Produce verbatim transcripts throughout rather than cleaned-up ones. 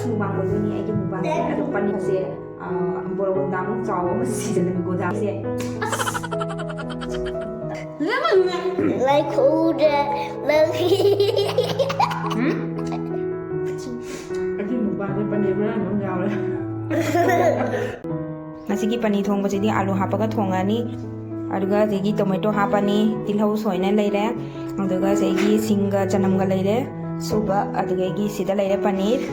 Mukbang ꯑꯣꯏꯗꯣꯏꯅꯤ ꯑꯩꯒꯤ ꯃꯨꯛꯕꯥꯡꯁꯦ꯫ ꯑꯗꯣ ꯄꯅꯤꯔꯁꯦ, ꯑ, ꯕꯣꯔꯥ ꯒꯣꯗꯥꯃꯨꯛ ꯆꯥꯎꯕ ꯑꯃ ꯁꯤꯖꯜꯂꯝꯃꯤ, ꯒꯣꯗꯥꯝꯁꯦ꯫ ꯂꯩꯈꯨꯗꯦ ꯅꯪꯒꯤ꯫ ꯎꯝ? ꯑꯩꯒꯤ ꯃꯨꯛꯕꯥꯡꯁꯦ ꯄꯅꯤꯔ ꯍꯨꯔꯥꯟꯕ ꯑꯃ ꯌꯥꯎꯔꯦ꯫ ꯉꯁꯤꯒꯤ ꯄꯅꯤꯔ ꯊꯣꯡꯕꯁꯤꯗꯤ ꯑꯥꯂꯨ ꯍꯥꯞꯄꯒ ꯊꯣꯡꯉꯅꯤ꯫ ꯑꯗꯨꯒ ꯑꯗꯒꯤ ꯇꯣꯃꯦꯇꯣ ꯍꯥꯞꯄꯅꯤ, ꯇꯤꯜꯍꯧ ꯁꯣꯏꯅ ꯂꯩꯔꯦ, ꯑꯗꯨꯒ ꯑꯗꯒꯤ ꯁꯤꯡꯒ ꯆꯅꯝꯒ ꯂꯩꯔꯦ, ꯁꯨꯕ, ꯑꯗꯨꯗꯒꯤ ꯁꯤꯗ ꯂꯩꯔꯦ ꯄꯅꯤꯔ꯫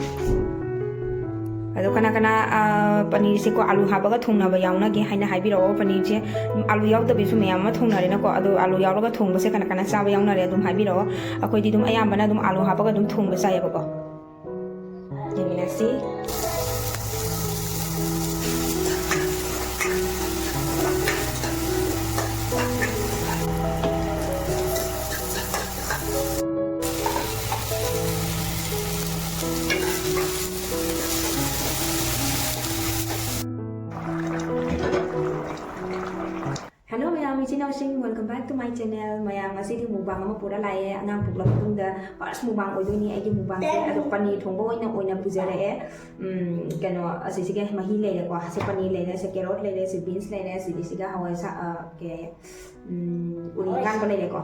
ꯑꯗꯣ ꯀꯅꯥ ꯀꯅꯥ, ꯑ, ꯄꯅꯤꯔꯁꯦꯀꯣ ꯑꯥꯂꯨ ꯍꯥꯞꯄꯒ ꯊꯣꯡꯅꯕ ꯌꯥꯎꯅꯒꯦ ꯍꯥꯏꯅ ꯍꯥꯏꯕꯤꯔꯛꯑꯣ꯫ ꯄꯅꯤꯔꯁꯦ ꯑꯥꯂꯨ ꯌꯥꯎꯗꯕꯤꯁꯨ ꯃꯌꯥꯝ ꯑꯃ ꯊꯣꯡꯅꯔꯦꯅꯀꯣ, ꯑꯗꯣ ꯑꯥꯂꯨ ꯌꯥꯎꯔꯒ ꯊꯣꯡꯕꯁꯦ ꯀꯅꯥ ꯀꯅꯥ ꯆꯥꯕ ꯌꯥꯎꯅꯔꯦ ꯑꯗꯨꯝ ꯍꯥꯏꯕꯤꯔꯛꯑꯣ꯫ ꯑꯩꯈꯣꯏꯗꯤ ꯑꯗꯨꯝ ꯑꯌꯥꯝꯕꯅ ꯑꯗꯨꯝ ꯑꯥꯂꯨ ꯍꯥꯞꯄꯒ ꯑꯗꯨꯝ ꯊꯣꯡꯕ ꯆꯥꯏꯌꯦꯕꯀꯣ꯫ ꯌꯦꯡꯃꯤꯟꯅꯁꯤ꯫ Hello ꯃꯌꯥꯝ, ꯏꯆꯤꯟ ꯏꯅꯥꯎꯁꯤꯡ, welcome back to my channel꯫ ꯃꯌꯥꯝ, ꯉꯁꯤꯗꯤ ꯃꯨꯛꯕꯥꯡ ꯑꯃ ꯄꯨꯔ ꯂꯥꯛꯑꯦ꯫ ꯑꯉꯥꯡ ꯄꯣꯛꯂꯕ ꯃꯇꯨꯡꯗ first ꯃꯨꯛꯕꯥꯡ ꯑꯣꯏꯗꯣꯏꯅꯤ ꯑꯩꯒꯤ ꯃꯨꯛꯕꯥꯡꯁꯦ꯫ ꯑꯗꯣ ꯄꯅꯤꯔ ꯊꯣꯡꯕ ꯑꯣꯏꯅ, ꯑꯣꯏꯅ ꯄꯨꯖꯔꯛꯑꯦ꯫ ꯎꯝ, ꯀꯩꯅꯣ, ꯑꯁꯤꯁꯤꯒ ꯃꯍꯤ ꯂꯩꯔꯦꯀꯣ꯫ ꯑꯁꯤ ꯄꯅꯤꯔ ꯂꯩꯔꯦ, ꯑꯁꯤ carrot ꯂꯩꯔꯦ, ꯑꯁꯤ beans ꯂꯩꯔꯦ, ꯑꯁꯤꯒꯤꯁꯤꯒ ꯍꯋꯥꯏ ꯁꯥ-, ꯑ, ꯀꯩ ꯍꯥꯏꯌꯦ? ꯎꯝ, ꯎꯔꯤ ꯑꯉꯥꯟꯕ ꯂꯩꯔꯦꯀꯣ꯫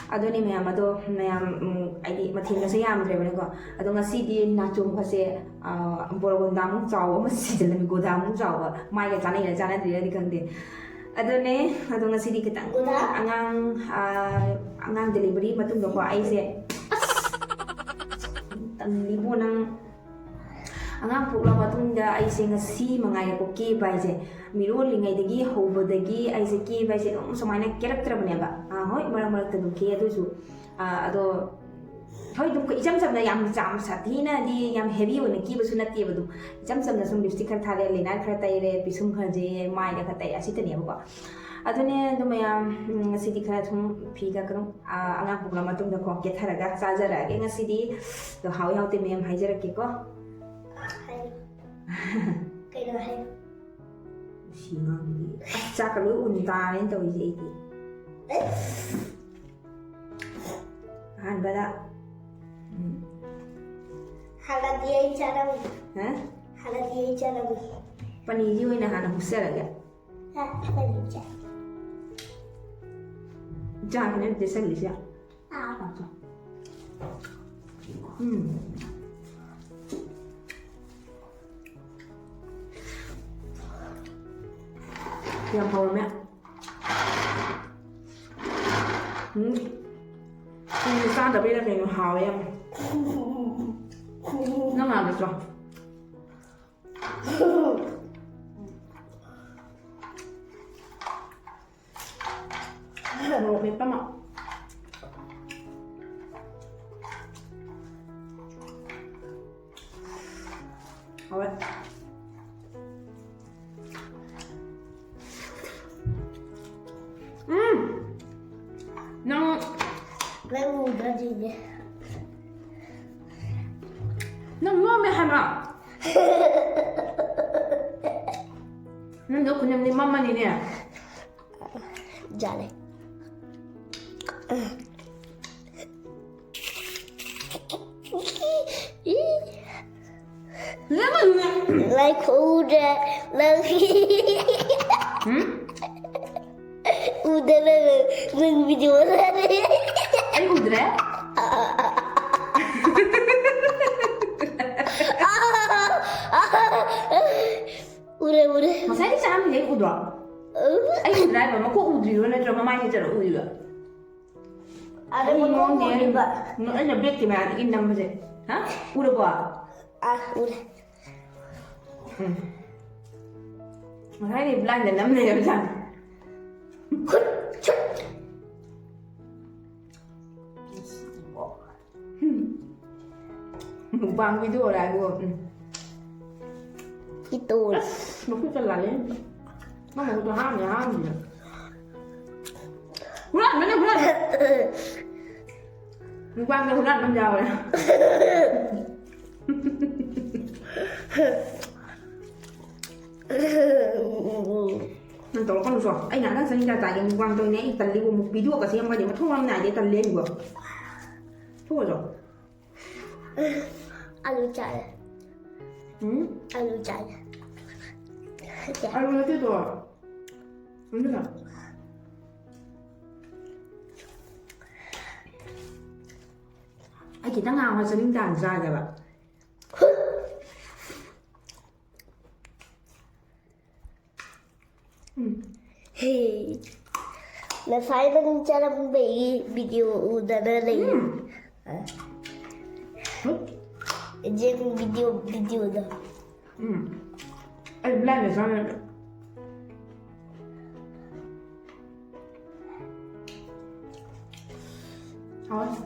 ꯑꯗꯨꯅꯤ ꯃꯌꯥꯝ, ꯑꯗꯣ ꯃꯌꯥꯝ, ꯎꯝ, ꯍꯥꯏꯗꯤ ꯃꯊꯦꯜꯒꯁꯦ ꯌꯥꯝꯗ꯭ꯔꯦꯕꯅꯦꯀꯣ꯫ ꯑꯗꯣ ꯉꯁꯤꯗꯤ ꯅꯥꯆꯣꯝꯒꯁꯦ, ꯑ, ꯕꯣꯔꯥ ꯒꯣꯗꯥꯃꯨꯛ ꯆꯥꯎꯕ ꯑꯃ ꯁꯤꯖꯜꯂꯝꯃꯤ, ꯒꯣꯗꯥꯃꯨꯛ ꯆꯥꯎꯕ꯫ ꯃꯥꯏꯒ ꯆꯥꯅꯩꯔꯥ ꯆꯥꯅꯗ꯭ꯔꯤꯔꯥꯗꯤ ꯈꯪꯗꯦ꯫ ꯑꯗꯨꯅꯦ, ꯑꯗꯣ ꯉꯁꯤꯗꯤ ꯈꯤꯇꯪ ꯒꯣꯗꯥ? ꯑꯉꯥꯡ, ꯑ, ꯑꯉꯥꯡ delivery ꯃꯇꯨꯡꯗꯀꯣ ꯑꯩꯁꯦ, ꯑꯁ, ꯇꯜꯂꯤꯕꯣ ꯅꯪ꯫ ꯑꯉꯥꯡ ꯄꯣꯛꯂꯕ ꯃꯇꯨꯡꯗ ꯑꯩꯁꯦ ꯉꯁꯤ ꯃꯉꯥꯏꯔꯦꯀꯣ ꯀꯦꯕ ꯍꯥꯏꯁꯦ꯫ ꯃꯤꯔꯣꯜꯂꯤꯉꯩꯗꯒꯤ ꯍꯧꯕꯗꯒꯤ ꯑꯩꯁꯦ ꯀꯦꯕ ꯍꯥꯏꯁꯦ ꯑꯗꯨꯝ ꯁꯨꯃꯥꯏꯅ ꯀꯦꯔꯛꯇ꯭ꯔꯕꯅꯦꯕ꯫ ꯑ, ꯍꯣꯏ, ꯃꯔꯛ ꯃꯔꯛꯇ ꯑꯗꯨꯝ ꯀꯦ, ꯑꯗꯨꯁꯨ, ꯑ, ꯑꯗꯣ, ꯍꯣꯏ, ꯑꯗꯨꯝ ꯏꯆꯝ ꯆꯝꯅ, ꯌꯥꯝ, ꯌꯥꯝ ꯁꯥꯊꯤꯅꯗꯤ, ꯌꯥꯝ heavy ꯑꯣꯏꯅ ꯀꯦꯕꯁꯨ ꯅꯠꯇꯦꯕ꯫ ꯑꯗꯨꯝ ꯏꯆꯝ ꯆꯝꯅ ꯁꯨꯝ lipstick ꯈꯔ ꯊꯥꯔꯦ, liner ꯈꯔ ꯇꯩꯔꯦ, ꯄꯤꯁꯨꯝ ꯈꯔ ꯌꯦ, ꯃꯥꯏꯗ ꯈꯔ ꯇꯩꯔꯦ, ꯑꯁꯤꯇꯅꯦꯕꯀꯣ꯫ ꯑꯗꯨꯅꯦ, ꯑꯗꯨ ꯃꯌꯥꯝ, ꯎꯝ, ꯉꯁꯤꯗꯤ ꯈꯔ ꯁꯨꯝ ꯐꯤꯒ ꯀꯩꯅꯣ, ꯑ, ꯑꯉꯥꯡ ꯄꯣꯛꯂ ꯃꯇꯨꯡꯗꯀꯣ ꯀꯦꯊꯔꯒ ꯆꯥꯖꯔꯛꯑꯒꯦ ꯉꯁꯤꯗꯤ꯫ ꯑꯗꯣ ꯍꯥꯎꯏ ꯍꯥꯎꯇꯦ ꯃꯌꯥꯝ ꯍꯥꯏꯖꯔꯛꯀꯦꯀꯣ꯫ ꯍꯥꯏ꯫ ꯀꯩꯅꯣ ꯍꯥꯏ? ꯁꯤ ꯉꯥꯡꯕꯗꯤ ꯑꯁ ꯆꯥꯛꯀ ꯂꯣꯏ ꯎꯟ ꯇꯥꯔꯦꯅ ꯇꯧꯔꯤꯁꯦ ꯑꯩꯗꯤ꯫ ꯑꯍꯥꯟꯕꯗ, ꯎꯝ, ꯍꯜꯂꯗꯤ ꯑꯩ ꯆꯥꯔꯝꯃꯤ꯫ ꯍꯥ? ꯍꯜꯂꯗꯤ ꯑꯩ ꯆꯥꯔꯝꯃꯤ꯫ ꯄꯅꯤꯔꯒꯤ ꯑꯣꯏꯅ ꯍꯥꯟꯅ ꯍꯨꯠꯆꯔꯒꯦ꯫ ꯍꯥ, ꯍꯜꯂꯗꯤ ꯆꯥ꯫ ꯏꯟꯖꯥꯡꯁꯤꯅ ꯇꯦꯁꯜꯂꯤꯁꯦ꯫ ꯑꯥ꯫ ꯎꯝ꯫ ꯌꯥꯝ ꯍꯥꯎꯔꯝꯃꯦ꯫ ꯎꯝ꯫ ꯁꯤꯡꯖꯨ ꯆꯥꯗꯕꯩꯔꯥ ꯀꯩꯅꯣ ꯍꯥꯎꯋꯦ ꯌꯥꯝ꯫ ꯅꯪ ꯉꯥꯡꯕꯁꯨ꯫ ꯃꯣꯔꯣꯛ ꯃꯦꯠꯄ ꯑꯃ꯫ ꯍꯥꯎꯋꯦ꯫ ꯎꯝ꯫ ꯅꯪ ꯅꯪ ꯎꯗ꯭ꯔꯗꯤꯅꯦ꯫ ꯅꯪ ꯅꯣꯝꯃꯦ ꯍꯥꯏꯕ꯫ ꯅꯪꯗꯣ ꯈꯨꯅꯝꯗꯤ ꯃꯝꯃꯅꯤꯅꯦ꯫ ꯌꯥꯔꯦ꯫ ꯂꯦꯃꯟꯅꯦ꯫ ꯂꯥꯏꯈꯨꯔꯦ ꯅꯪ꯫ ꯎꯝ? ꯎꯗꯦ ꯅꯪ, ꯅꯪ video ꯊꯥꯔꯦ꯫ ꯑꯩ ꯎꯗ꯭ꯔꯦ? ꯎꯔꯦ, ꯎꯔꯦ꯫ ꯉꯁꯥꯏꯗꯤ ꯆꯥꯔꯝꯃꯤꯁꯦ ꯑꯩ ꯎꯗ꯭ꯔꯣ? ꯑꯩ ꯎꯗ꯭ꯔꯥ ꯍꯥꯏꯕ? ꯃꯀꯣꯛ ꯎꯗ꯭ꯔꯤꯔꯣ ꯅꯠꯇ꯭ꯔꯒ ꯃꯃꯥꯏꯁꯦ ꯆꯠꯂ ꯎꯔꯤꯕ? ꯑꯗ ꯑꯩ ꯃꯀꯣꯛ ꯃꯉꯣꯟꯗ ꯎꯔꯤꯕ꯫ ꯑꯩꯅ black ꯀꯤ ꯃꯌꯥꯝꯗꯒꯤ ꯅꯝꯕꯁꯦ꯫ ꯍꯥ? ꯎꯔꯕꯣ? ꯑꯥ, ꯎꯔꯦ꯫ ꯎꯝ꯫ ꯉꯁꯥꯏꯗꯤ blind ꯗ ꯅꯝ ꯂꯩꯔꯕꯖꯥꯠꯅꯤ꯫ ꯈꯨꯠ, ꯈꯨꯠ꯫ Mukbang video ꯔꯥ ꯍꯥꯏꯕꯨ? ꯎꯝ꯫ ꯏꯇꯣꯜ꯫ ꯑꯁ, ꯃꯈꯨꯠꯀ ꯂꯥꯜꯂꯦ꯫ ꯃꯥ ꯃꯈꯨꯠꯇꯣ ꯍꯥꯝꯃꯤ, ꯍꯥꯝꯃꯤꯅ꯫ ꯍꯨꯔꯥꯟꯕꯅꯦ, ꯍꯨꯔꯥꯟꯕ꯫ Mukbang ꯗ ꯍꯨꯔꯥꯟꯕ ꯑꯃ ꯌꯥꯎꯔꯦ꯫ ꯅꯪ ꯇꯧꯔꯛꯀꯅꯨ ꯁꯣ꯫ ꯑꯩꯅ ꯑꯉꯥꯡ ꯆꯍꯤ ꯀꯌꯥ ꯆꯥꯒꯦ mukbang ꯇꯧꯔꯤꯅꯦ꯫ ꯑꯩ ꯇꯜꯂꯤꯕꯣ꯫ Video ꯒ ꯁꯦꯝꯒꯅꯤ꯫ ꯃꯊꯣꯡ ꯃꯔꯝ ꯅꯥꯏꯗꯦ꯫ ꯇꯜꯂꯦ ꯑꯩꯕꯣ꯫ ꯊꯣꯛꯑꯣ ꯁꯣ꯫ ꯑꯂꯨ ꯆꯥꯔꯦ꯫ ꯎꯝ? ꯑꯂꯨ ꯆꯥꯔꯦ꯫ ꯑꯂꯨ ꯅꯠꯇꯦꯗꯣ꯫ ꯑꯗꯨꯅ ꯑꯩ ꯈꯤꯇꯪ ꯉꯥꯡꯕ ꯆꯥꯅꯤꯡ ꯇꯥꯅ ꯆꯥꯒꯦꯕ꯫ ꯎꯝ꯫ ꯍꯦ꯫ ꯉꯁꯥꯏ ꯅꯪ ꯆꯥꯔꯝꯕꯒꯤ ꯚꯤꯗꯤꯑꯣ ꯎꯗꯅ ꯂꯩ꯫ ꯎꯝ꯫ ꯍꯨꯠ꯫ ꯌꯦꯟ ꯚꯤꯗꯤꯑꯣ, ꯚꯤꯗꯤꯑꯣꯗꯣ꯫ ꯎꯝ꯫ ꯑꯩ ꯕ꯭ꯂꯥꯏꯟꯗ ꯆꯥꯔꯦ꯫ ꯍꯥꯎꯋꯦ꯫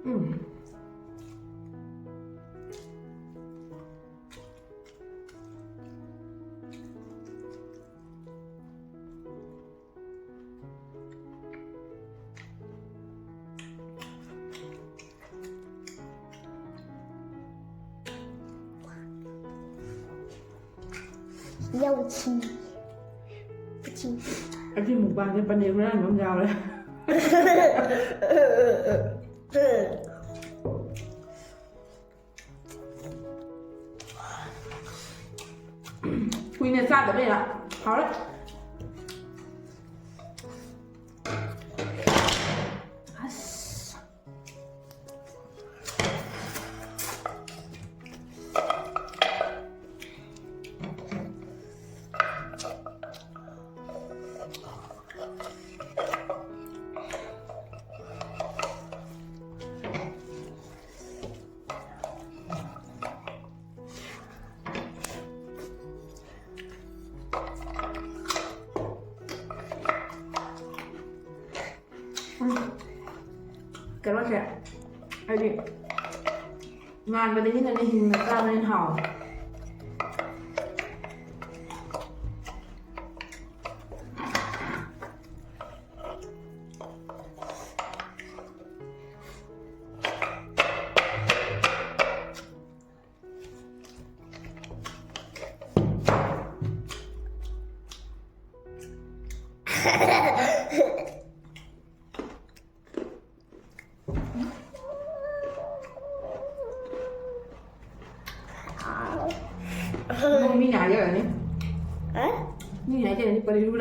ꯎꯝ꯫ ꯌꯥꯎꯁꯤ꯫ ꯎꯆꯤ꯫ ꯑꯩꯒꯤ ꯃꯨꯛꯕꯥꯡꯁꯦ ꯄꯅꯤꯔ ꯍꯨꯔꯥꯟꯕ ꯑꯃ ꯌꯥꯎꯔꯦ꯫ ꯀꯨꯏꯅ ꯆꯥꯗꯕꯩꯔ? ꯍꯥꯎꯔꯦ꯫ ꯑꯁ꯫ ꯎꯝ꯫ ꯀꯩꯅꯣꯁꯦ, ꯍꯥꯏꯗꯤ, ꯉꯥꯟꯕꯗꯒꯤ ꯍꯦꯟꯅ ꯍꯤꯡꯅ ꯆꯥꯕꯅ ꯍꯦꯟꯅ ꯍꯥꯎꯋꯦ꯫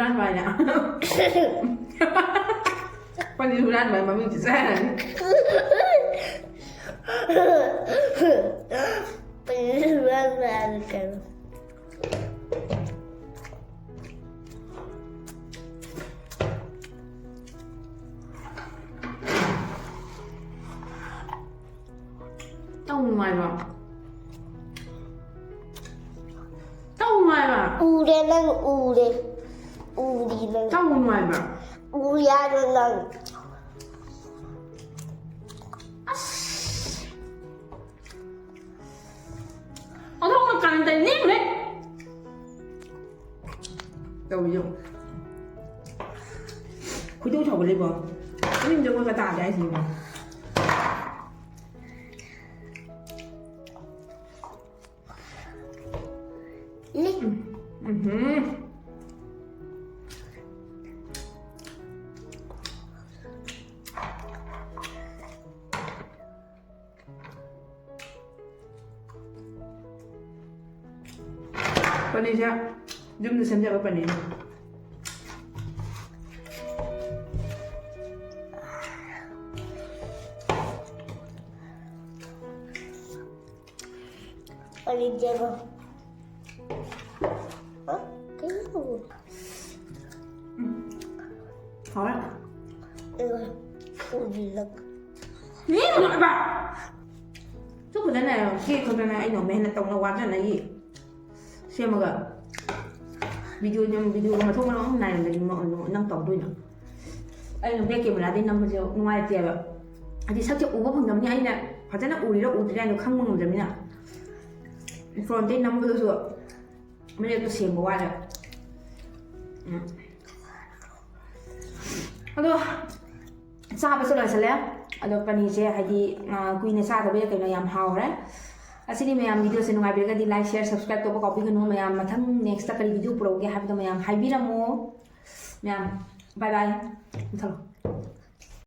ꯍꯨꯔꯥꯟꯕ ꯍꯥꯏꯅ꯫ ꯄꯅꯤꯔ ꯍꯨꯔꯥꯟꯕ ꯍꯥꯏꯅ ꯃꯃꯤꯡ ꯆꯠꯆꯔꯅꯤ꯫ ꯄꯅꯤꯔ ꯍꯨꯔꯥꯟꯕ ꯍꯥꯏꯅ ꯀꯩꯅꯣ? ꯇꯧ ꯅꯨꯡꯉꯥꯏꯕ꯫ ꯇꯧ ꯅꯨꯡꯉꯥꯏꯕ꯫ ꯎꯔꯦ ꯅꯪ, ꯎꯔꯦ꯫ ꯎꯔꯤ ꯅꯪ꯫ ꯇꯧ ꯅꯨꯡꯉꯥꯏꯕ꯫ ꯎꯔꯤ ꯍꯥꯏꯕ ꯅꯪ꯫ ꯑꯁ꯫ ꯑꯣꯟꯊꯣꯛꯅ ꯀꯥꯟꯗ ꯂꯦꯝꯈ꯭ꯔꯦ꯫ ꯇꯧꯔꯤꯗꯣ꯫ ꯈꯣꯏꯗꯧ ꯁꯥꯎꯒꯠꯂꯦꯀꯣ꯫ ꯌꯨꯝꯗ ꯀꯣꯏꯕ ꯇꯥꯗꯦ ꯍꯥꯏꯁꯤꯅꯦꯕ꯫ ꯎꯝ꯫ ꯎꯝꯍꯨꯝ꯫ ꯄꯅꯤꯔꯁꯦ ꯌꯨꯝꯗ ꯁꯦꯝꯖꯕ ꯄꯅꯤꯔ꯫ ꯄꯅꯤꯔꯁꯦꯀꯣ꯫ ꯍꯥ? ꯀꯩꯅꯣ? ꯎꯝ꯫ ꯍꯥꯎꯔꯦ꯫ ꯑꯗꯨꯒ ꯄꯨꯔꯤꯒ꯫ ꯃꯤ ꯅꯨꯡꯉꯥꯏꯕ꯫ ꯁꯨꯛ ꯐꯖꯅ ꯁꯤ ꯈꯛꯇꯅꯦ ꯑꯩꯅ ꯃꯍꯦꯟꯅ ꯇꯧꯅ ꯋꯥꯖꯅ ꯌꯦ-, ꯁꯦꯝꯃꯒ video ꯅꯝ-, video ꯃꯊꯧ ꯃꯔꯝ ꯑꯃ ꯅꯥꯏꯔꯝꯗ꯭ꯔꯗꯤ ꯃ-, ꯅꯪ ꯇꯧꯗꯣꯏꯅꯣ? ꯑꯩꯅ back camera ꯗꯩ ꯅꯝꯕꯁꯦ ꯅꯨꯡꯉꯥꯏꯇꯦꯕ꯫ ꯍꯥꯏꯗꯤ ꯁꯛꯁꯦ ꯎꯕ ꯐꯪꯗꯕꯅꯤ, ꯑꯩꯅ ꯐꯖꯅ ꯎꯔꯤꯔꯥ ꯎꯗ꯭ꯔꯤꯔꯥ ꯍꯥꯏꯗꯣ ꯈꯪꯕ ꯉꯝꯗꯕꯅꯤꯅ꯫ Front ꯇꯩ ꯅꯝꯕꯗꯨꯁꯨ ꯃꯌꯦꯛꯇꯣ ꯁꯦꯡꯕ ꯋꯥꯠꯂꯦ꯫ ꯎꯝ꯫ ꯑꯗꯣ ꯆꯥꯕꯁꯨ ꯂꯣꯏꯁꯤꯜꯂꯦ꯫ ꯑꯗꯣ ꯄꯅꯤꯔꯁꯦ ꯍꯥꯏꯗꯤ, ꯑ, ꯀꯨꯏꯅ ꯆꯥꯗꯕꯩꯔ ꯀꯩꯅꯣ ꯌꯥꯝ ꯍꯥꯎꯈ꯭ꯔꯦ꯫ ꯑꯁꯤꯗꯤ ꯃꯌꯥꯝ videoꯁꯦ ꯅꯨꯡꯉꯥꯏꯕꯤꯔꯒꯗꯤ like, share, subscribe ꯇꯧꯕ ꯀꯥꯎꯕꯤꯒꯅꯨ꯫ ꯃꯌꯥꯝ ꯃꯊꯪ next ꯀꯔꯤ video ꯄꯨꯔꯛꯎꯒꯦ ꯍꯥꯏꯕꯗꯣ ꯃꯌꯥꯝ ꯍꯥꯏꯕꯤꯔꯝꯃꯣ꯫ ꯃꯌꯥꯝ bye bye꯫ ꯃꯨꯊꯠꯂꯣ꯫